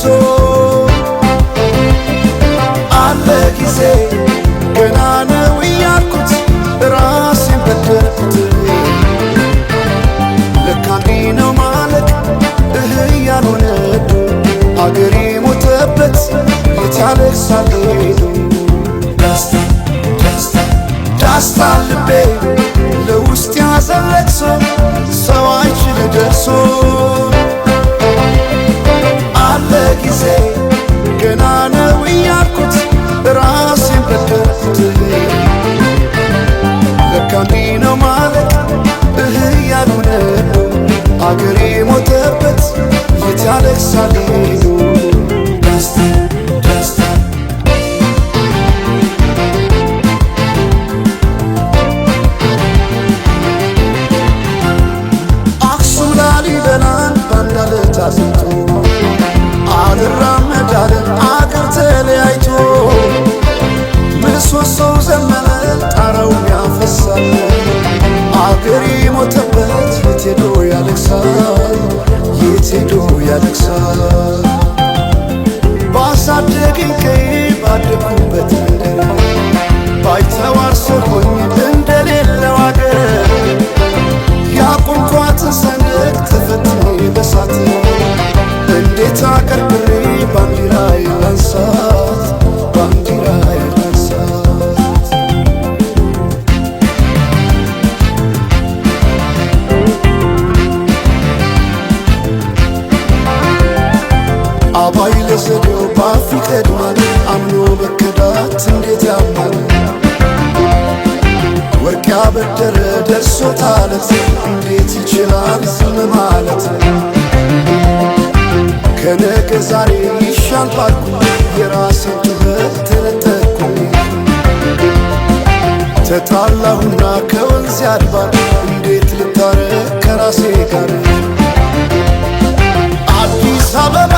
ለቅሶ። አለ ጊዜ ገና ነው እያልኩት ራሴን በደልኩት። ለካ እንዲህ ነው ማለቅ እህ እያልሆነ አገሬ ሞተበት የት ያለቅሳል ሄዶ። ዳስታ ዳስታ ዳስታ ልቤ ለውስጥ ያዘን ለቅሶ ሰው አይችል ደርሶ። አለ ጊዜ ገና ነው እያልኩት ራሴን በደልኩት። ለካ እንዲህ ነው ማለቅ እህ እያልሆነ አገሬ ሞተበት የት ያለቅሳል ሄዶ። ዳስታ ዳስታ አክሱም ላሊበላን ባንዳ ዕለት አጥንቶ አልራመድ አለ አገር ተለያይቶ። ምሰሶው ዘመነ ጣራውም ያፈሳል አገሬ ሞተበት የት ሄዶ ያለቅሳል የት ሄዶ ያለቅሳል። ባሳደገኝ ቀዬ ባደግኩበት መንደር ባይተዋር ሰው ሆኜ እንደሌለው አገር ያቆምኳትን ሰንደቅ ተፈትኜ በሳት እንዴት አቀርቅሬ ባንዲራዬን ላንሳት ባንዲራዬን ላንሳት። አባይ ለዘዴው ባፍ ይቀድማል አምኖ መከዳት እንዴት ያማል። ወርቅ ያበደረ ደርሶታለት እንዴት ይችላል ዝም ማለት። ከነገ ዛሬ ይሻል ባልኩ የራሴን ጩኸት ተነጠቅኩኝ። ተጣላሁና ከወንዝ አድባር እንዴት ልታረቅ ከራሴ ጋር። አዲስ አበባ